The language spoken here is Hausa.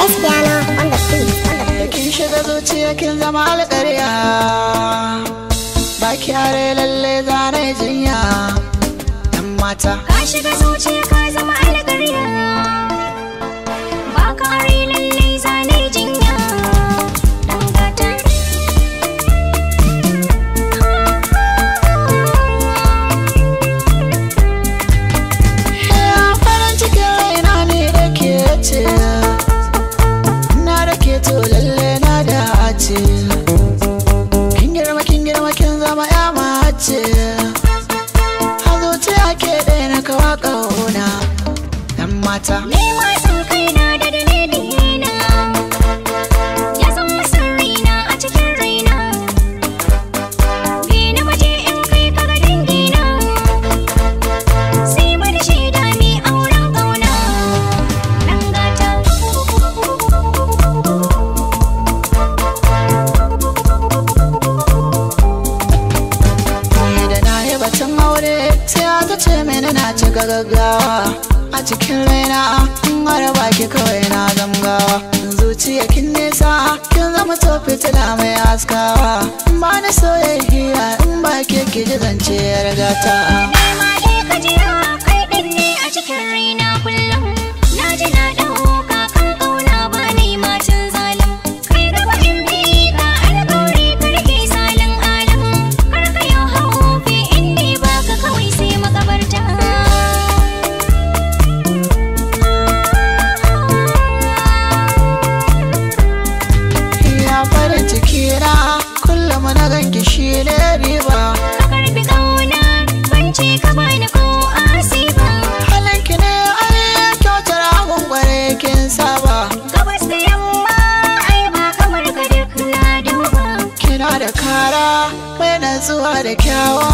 Espiano on the beat, on the beat. Kin shiga zuciya kin zama alƙarya, ba kyare lalle zane jinya. Yan mata, Ka shiga zuciya ka zama alƙarya, ba ka lalle zane jinya. Dan gata. Ya farin cikin raina ne da ke ce, na da ke to lalle na dace. Kin girma kin girma kin zama ya mace, a zuciya ke ɗaya na kawa ƙauna. Yan mata. Ni ma san kaina da dalilina, ya zama sirrina a cikin raina. Bi ni waje in kai ka ga dangina, sai mu da shaida mi auren ƙauna. Dan gata. Ni da na yi batun aure sai aka ce mini na cika gaggawa. A cikin raina in har baki kawai na zamgawa. Zuciya kin nisa kin zama to fitila mai haskawa. Ba ni soyayya in ba ke ki ji zance yar gata. Ni ma dai ka jira kai ɗin ne a cikin raina kullum. Na ji na ɗauka kan ƙauna ba ni macin zalim. Kai gaba in bi ka alƙawari ka rike salin alam. Kar ka yau haufi in dai baka kawai sai makabarta. Ya farin ciki na kullum na ganki shi ne riba. Ka karɓi ƙauna ban ce ka bani ko asiba. Halinki ne ai kyautar abun gware kin saba. Gabas da yamma ai ba kamar ka duk na duba. Kina da kara mai natsuwa da kyawun